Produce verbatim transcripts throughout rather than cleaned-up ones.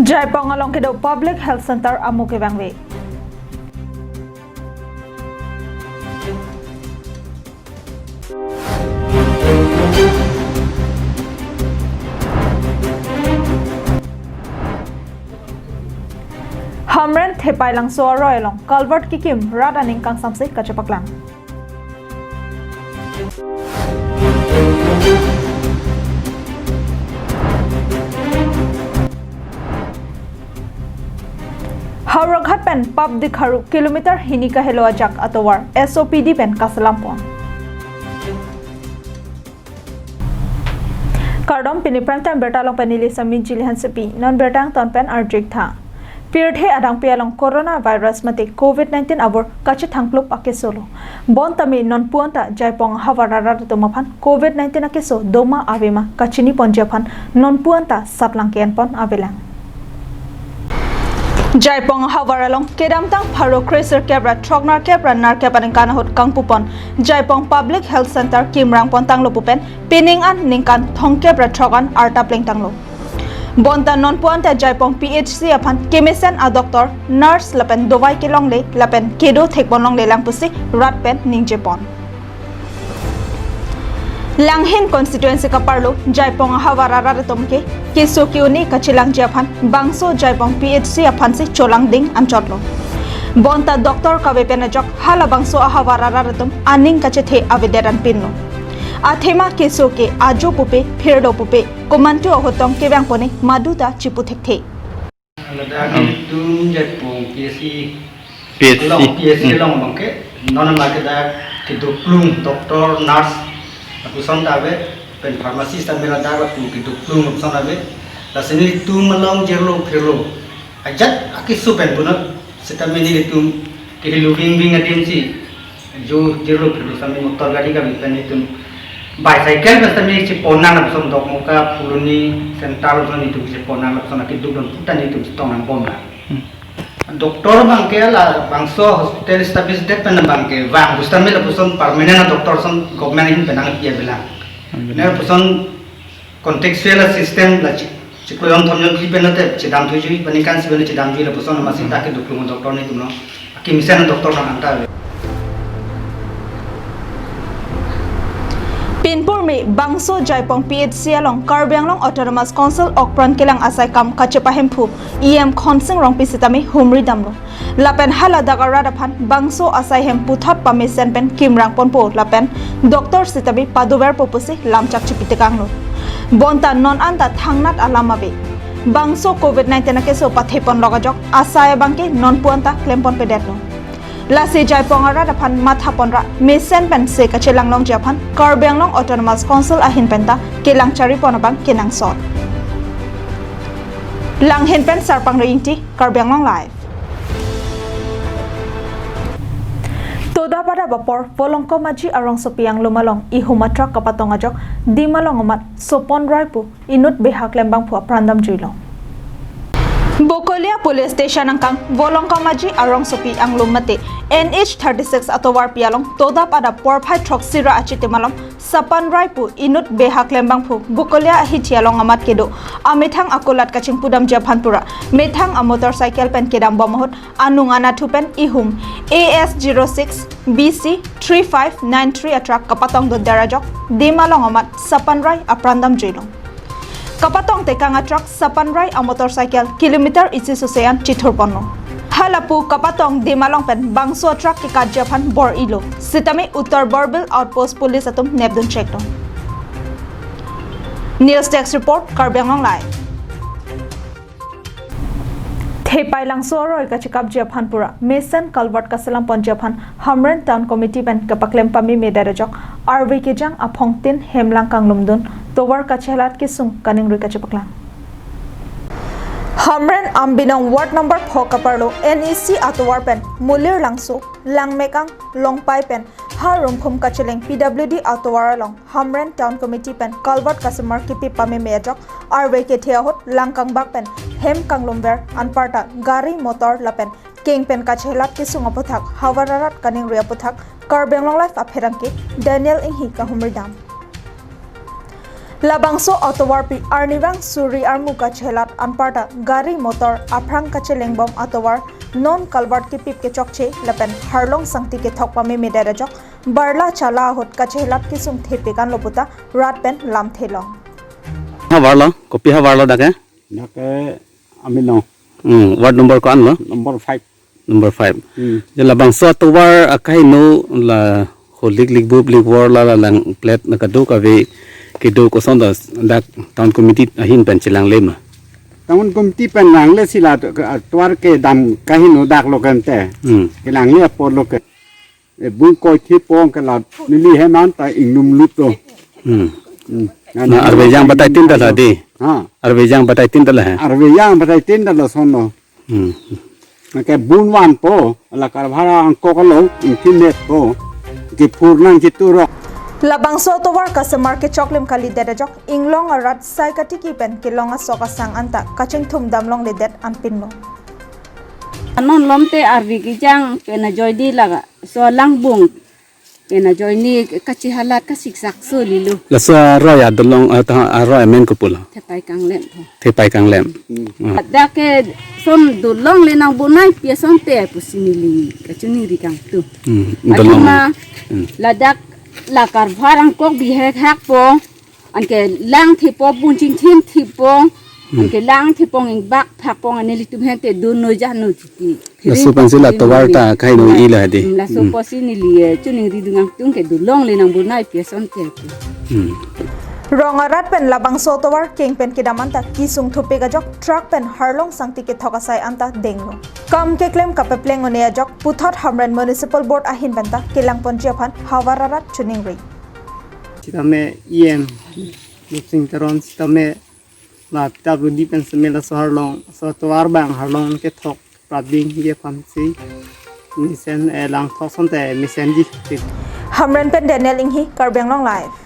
Jaipong along kedo Public Health Center amu kevangve. Hamren Thepai Langso aroi along culvert kekim rat aning kangsamse kachepaklang. Howraghat pen Papdikharu kilometer hini kahelo ajak atovar S O P D pen kaselam pon. Kardom, pini prime time birta along pen neli Sami Jilihan Sepi, non birta angton pen arjik tha. Pirthe adangpi along coronavirus mate covid nineteen abor kachethangplup akeso lo. Bonta me nonpu anta Jaipong ahavar arat atum aphan covid nineteen akeso doma avema kachini ponji aphan nonpu anta satlang ke-en pon avelang. Jaipong ahavar along kedamtang pharo kre-sirkep ra throknerkep ra nerkep aningkan ahut kangpu pon Jaipong Public Health Center kimrang pon tanglo pu pen pining an ningkan thomkep ra throk an arta plengtanglo. Bonta nonpu anta Jaipong P H C aphan kemesen a doctor, nurse lapen dovai kelongle lapen kedo thekpon longle lang pusi rat pen ningje pon. Langhin constituency kaparlo Jaipong ahavar arat atum ke keso ke-un-e kachelangji aphan bangso Jaipong P H C aphansi cholangding anchotlo. Bonta doctor kave pen ajok halabangso ahavar arat atum aning kachethe avedet anpinlo. Athema keso ke ajo pupe, phirdo pupe, komantu ahutong kevang pon-e maduta chipu thekthe. Ladak Hmm. nelitum Jaipong P H C P H C. along, P H C Hmm. along abang ke, non ama ke dak kedoklung doctor, nurse, lapuson ta ave, pen pharmacist ta me ladak lapu kedoklung lapuson ave. Lasi nelitum along jirlo phirlo ajat akeso pen punon, seta me nelitum kehelo vingving adim si jo jirlo phirlo sami motor gari kave pen nelitum bicycle pen sami cheponnang lapuson Dokmoka, Phuloni, Central lapuson nelitum cheponnang lapuson akeduk don puta nelitum chetong nangbomlang. Hmm. Doctor abang ke labangso hospital establish det pen abang ke vang pusitame lapuson permanent doctor ason government ahin pen nangpi avelang. Hmm. Ne lapuson contextual system la chi-, chiklo jon thom jonji pen ate chedamthuiji, peningkan si pen chedamji lapuson amatsi Hmm. ta kedoklung doctor nelitum lo. Akemesen doctor abang anta ave. Pinpur me bangso Jaipong P H C along Karbi Anglong Autonomous Council okpran kelang asai kam kachepahemphu E M Khonsing Rongpi sitame humri damlo. Lapen haladak arat aphan bangso asai hem puthot pamesen pen kimrang ponpo lapen doctor sitame padoverpo pusi lamchak chipitekanglo. Bonta non anta thangnat alam ave. Bangso covid nineteen akeso pathe ponlok ajok asai abang ke nonpu anta klem ponpedetlo. Lasi Jaipong arat aphan matha ponra mesen pensi kachelang longji aphan Karbi Anglong Autonomous Council ahin penta kelang chari pon abang kenangsot. Langhin pen Sarpang Rengti, Karbi Anglong Live. Toda pada bapor Volongkom Aji arongsopi anglum along ihum atruck kapatong ajok Dim Along amat Sopon Rai pu inut behak lembang phu apran damjuilo. Bokolia Police Station angkang Volongkom Aji arongsopi anglum mate N H thirty-six atovarpi along toda pada porphai throksi ra achitim along Sapan Rai pu inut behak lembang phu Bokolia ahithi along amat kedo amethang akulat kachingpu damji aphan pura methang amotorcycle pen kedam bom ahut anung anathu pen ihum A S zero six B C three five nine three atruck kapatong dodar ajok Dim Along amat Sapan Rai apran damjuilo. Kapatong tekang atruck Sapan Rai amotorcycle kilometer isi sose an chithur ponlo. Halapu kapatong Dim Along pen bangso atruck kekatji aphan bor-ilo. Sitame Uttar Borbil Outpost Police atum nepdun cheklo. News Desk Report, Karbi Anglong Live. Thepai Langso aroi kachekapji aphan pura mesen culvert kaselam ponji aphan Hamren Town Committee pen kepaklem pameme det ajok arve kejang aphongtin hemlang kanglumdun tovar kachelat kesung kaningri kachepaklang. Hamren Ambinong Ward number four kaparlo N E C atovar pen Mulir Langso, Langmekang, Longpai pen ha rumkhum kacheleng P W D atovar along Hamren Town Committee pen culvert kasemar kipi pameme ajok arve kethe ahut lang kangbak pen hem kanglumver anparta gari motor lapen keng pen kachelat kesung aputhak havar arat kaningri aputhak Karbi Anglong Live apherangke Daniel Inghi kahumri dam. Labangso atovarpi arnivang suri armu kachelat anparta gari motor aphrang kachelengbom atovar non culvert kipip kechokche lapen harlong sangti kethok pamemedet ajok barla chala ahut kachelat kisung thepekan lo puta rat pen lamthe long. Havar lo, kopi havar lo dak ke? Dak ke Amino. Hmm, ward number ko-an lo? Number five. Number five. Hmm. Je labangso atovar akaheno la holik likbup likvor la la lang plate na kadokave kedo koson do dak town committee ahin pen chelangle ma? Town committee pen langle si la to-, atovar kedam kaheno dak lo kante. Hmm. Kelangle apor lo ke. E bung koi thipong ke la neli heman ta ingnum lut lo. Hmm. Hmm. Na arve jang batai tin ta la di. Ha. Arve jang batai tin ta la he. Arve jang batai tin ta la son lo. Hmm. Ke bun vanpo, la karbhar angkok along, ingthin metpo, kephur nangchitu rok. Labangso atovar kasemar kechoklim kalidet ajok, inglong arat sai katiki pen kelong asok asang anta kachingthum damlongledet anpin lo. Non lomte arve kejang pen ajoine laga, so langbung pen ajoine kachehalat kasiksak so lilo. Laso aroi adolong, ah, ta aroi amen kopi lo? Thepai Kanglem ho. Thepai Kanglem. Hmm. Ah. Dak ke son dolongle nang bonai pi asonte pusi neli kachiningri kangtung. Hmm, dolong. Athema, hmm, ladak la karbhar angkok bihek hakpo. Anke lang thipong, bun chingthim thipong. Hmm. Anke lang thipong ingbak phakpong ane ilitum hente dun noi jah noi chuti. Laso pensi la tovar ta kaheno-i la di. Hmm, laso, hmm, pusi neli, eh, chiningri dun kangtung ke dolongle nang bonai pi asonte. Hmm. Rong arat pen labangso atovar keng pen kedam anta kisung thupik ajok truck pen harlong sangti kethok asai anta denglo. Kam keklem kapepleng un-e ajok puthot Hamren Municipal Board ahin penta kelangponji aphan havar arat chiningri. Sitame E M Lupsing Teron sitame la P W D pen sitame laso harlong, so atovar abang harlong kethok prapdingji aphansi mesen, eh, langthok asonte mesenji. Hamren pen Daniel Inghi, Karbi Anglong Live.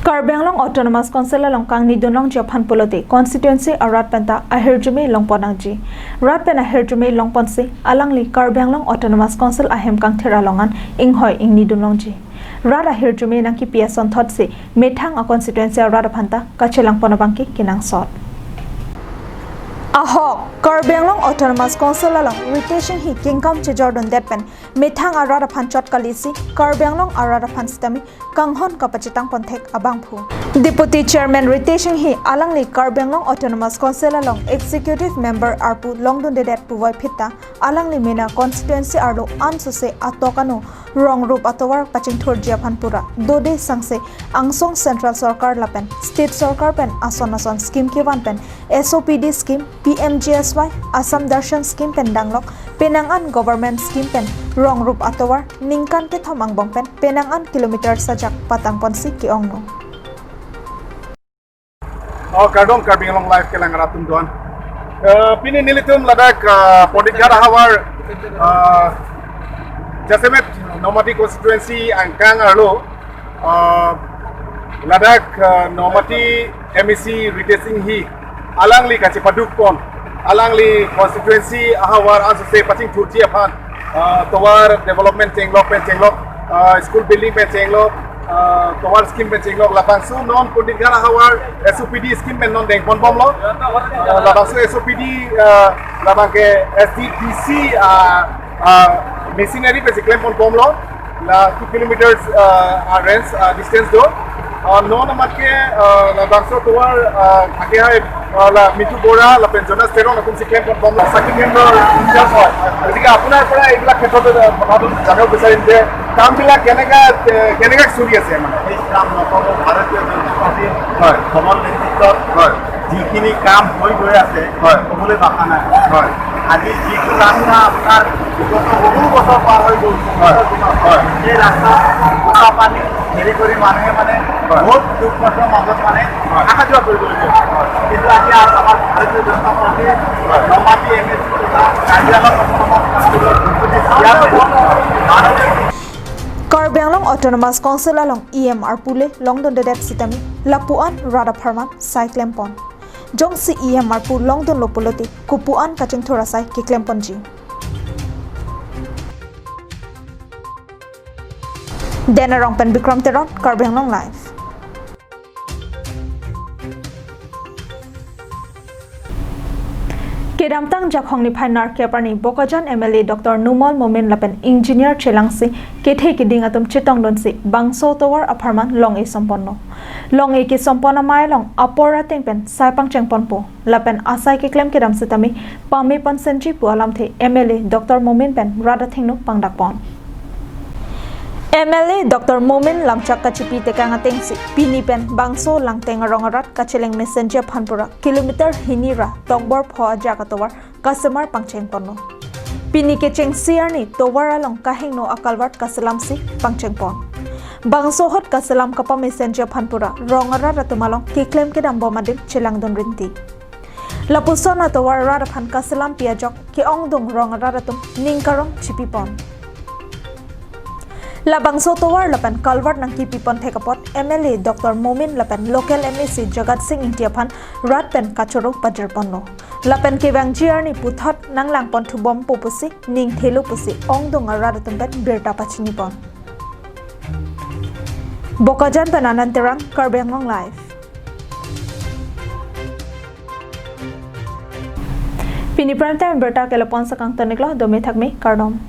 Karbi Anglong Autonomous Council along kangnidunlongji aphan pulote constituency arat penta ahirjume longpon nangji. Rat pen ahirjume longponsi alangli Karbi Anglong Autonomous Council ahem kangthir along an inghoi ingnidunlongji. Rat ahirjume nangkipi asonthotsi methang a constituency arat aphanta kachelangpon abangke kenangsot. Ahok, Karbi Anglong Autonomous Council along Ritesh Enghi kengkam chejordundet pen methang arat aphan chot kalisi Karbi Anglong arat aphan sitame kanghon kapachetangpon thek abangphu. Deputy Chairman Ritesh Enghi alangli Karbi Anglong Autonomous Council along Executive Member arpu longdundedet puvoiphit ta alangli mena constituency arlo ansose atok ano rong rup atovar pachingthurji aphan pura dode sangse angsong Central Sorkar lapen State Sorkar pen ason ason scheme kevan pen S O P D scheme, P M G S Y, Assam Darshan scheme pen danglok, penang an government scheme pen rong rup atovar ningkan kethom angbong pen penang an kilometer sajak patangponsi ke-ongno. Oh, kardom Karbi Anglong Live kelang arat atum doan. Eh, pini nelitum ladak, eh, Pandit Ghat ahavar, eh, jasemet Nomati constituency angkang arlo, eh, ladak, eh, Nomati M A C Ritesh Enghi alangli kachepadukpon, alangli constituency ahavar ansose pachingthurji aphan, ah, tovar development chenglok pen chenglok, ah, school building pen chenglok, ah, tovar scheme pen chenglok, labangso non Pandit Ghat ahavar S O P D scheme pen non dengponbomlo, ah, labangso S O P D, ah, labangke S D P C, ah, ah, machinery pensi klemponbomlo, la two kilometers, ah, ah, range, ah, distance do. Ah, non amat ke, ah, labangso tovar, ah, ake hai, ah, la Mintu Bora lapen Jonas Teron atumsi klemponbomlo, sakhi kendro in charge hoy. Gotike apunar pora eibilak khetrot, ah, kotha etu janibo bicharim je kambilak keneka, eh, keneka suri ase mane. এই কাম নকৰে ভাৰতীয় জনতা পাৰ্টীৰ, হয়, সবল নেতৃত্বত, হয়, যিখিনি কাম হৈ গৈ আছে, হয়, ক'বলৈ ভাষা নাই। হয়। আজি যিটো ৰাস্তা আপোনাৰ বিগত বহু বছৰ পাৰ হৈ গ'ল, হয়, হয়, সেই ৰাস্তা বোকা পানী হেৰি কৰি মানুহে মানে, হয়, বহুত দুখ কষ্টৰ মাজত মানে, হয়, অহা যোৱা কৰিবলগীয়া হয়। হয়। কিন্তু আজি আ-, আমাৰ ভাৰতীয় জনতা পাৰ্টীৰ, হয়, নমাটি এম এ চি তথা কাৰ্বি আংলং অট'নমাছ কাউন্সিলৰ যোনখিনি ইয়াত ভাৰতীয় Karbi Anglong Autonomous Council along E M arpu le longdundedet sitame lapu-an rat apharman sai klempon. Jongsi E M arpu longdunlo pulote kopu-an kachingthur asai keklemponji. Dena Rong pen Bikram Teron, Karbi Anglong Live. Kedamtang Jakhong niphai nerkep arni Bokajan M L A Doctor Numal Momin lapen engineer chelangsi kethe keding atum chetongdunsi bangso tovar apharman long-e somponlo. Long-e kesompon amei along apor ateng pen sai pangchengponpo lapen asai keklem kedam setame pame ponsenji pu alamthe M L A Doctor Momin pen rat athengno pangdakpon. M L A Doctor Momin lamchak kachipi tekang atengsi pini pen bangso Langteng arong arat kacheleng mesenji aphan pura kilometer hini ra tokbor pho ajak atovar kasemar pangchengponlo. Pini kechengsi arni tovar along kahingno akalvert kaselamsi pangchengpon. Bangso ahut kaselam kapamesenji aphan pura rong arat atum along keklem kedam bom adim chelangdun rinti. Lapuson atovar rat aphan kaselampi ajok ke-ongdung rong arat atum ning karong chipipon. Labangso tovar lapen culvert nangkipipon thek apot M L A Doctor Momin lapen local M A C Jagat Sing Engti aphan rat pen kachoro pajirponlo. Lapen kevangji arni puthot nanglangpon thubompo pusi ning thelo pusi ongdung arat atum pen birta pachinipon. Bokajan pen Anand Terang, Karbi Anglong Live. Pini prime time birta ke lapu-an si kangton-iklo, dome thakme, kardom.